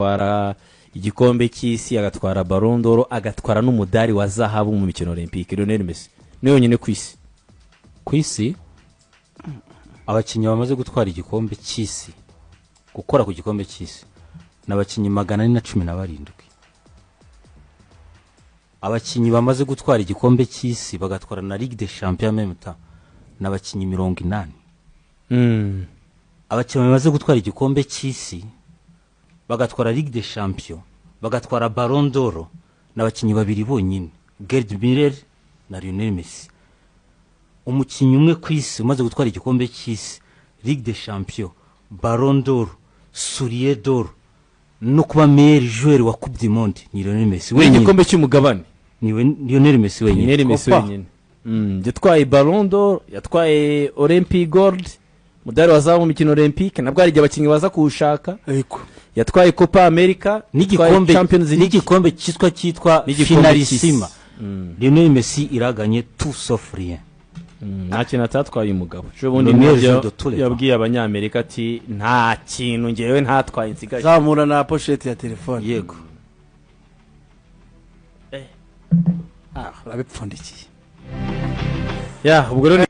Agatwara igikombe cy'isi, agatwara Ballon d'Or, agatwara n'umudari wa zahabu mu mikino olympique. Lionel Messi ni wenyine ku isi. Ku isi, abakinnyi bamaze gutwara igikombe cy'isi, gukora ku gikombe cy'isi, ni abakinnyi 417. Abakinnyi bamaze gutwara igikombe cy'isi bagatwara na Ligue des Champions même temps ni abakinnyi 80. Abakinnyi bamaze gutwara igikombe cy'isi, bagatwara Ligue des Champions, bagatwara Ballon d'Or ni abakinnyi babiri bonyine, Gerd Müller na Lionel Messi. Umukinnyi umwe ku isi umaze gutwara igikombe cy'isi, Ligue des Champions, Ballon d'Or, Soulier d'Or no kuba meilleur joueur wa Coupe du Monde ni Lionel Messi wenyine. Igikombe cy'umugabane. Ni Lionel Messi wenyine. Lionel Messi Copa. wenyine. Yatwaye Ballon d'Or, yatwaye Olympic Gold, umudari wa zahabu mu mikino olympique, nabwo hari igihe abakinnyi baza kuwushaka. Ariko Yatwaye Copa America, yatwaye n'igikombe Champions League. N'igikombe cyitwa N'igikombe Finalissima. cy'isi. Lionel Messi iraganye tout sauf rien. Nta kintu atatwaye umugabo. Ejo bundi Le meilleur nibyo joueur de tous les temps. yabwiye Abanyamerika ati: "Nta kintu ngewe ntatwaye nsigaye." Zamura na pochette ya telefone. Yego. Ah, urabipfundikiye. Ya, ubwo rero.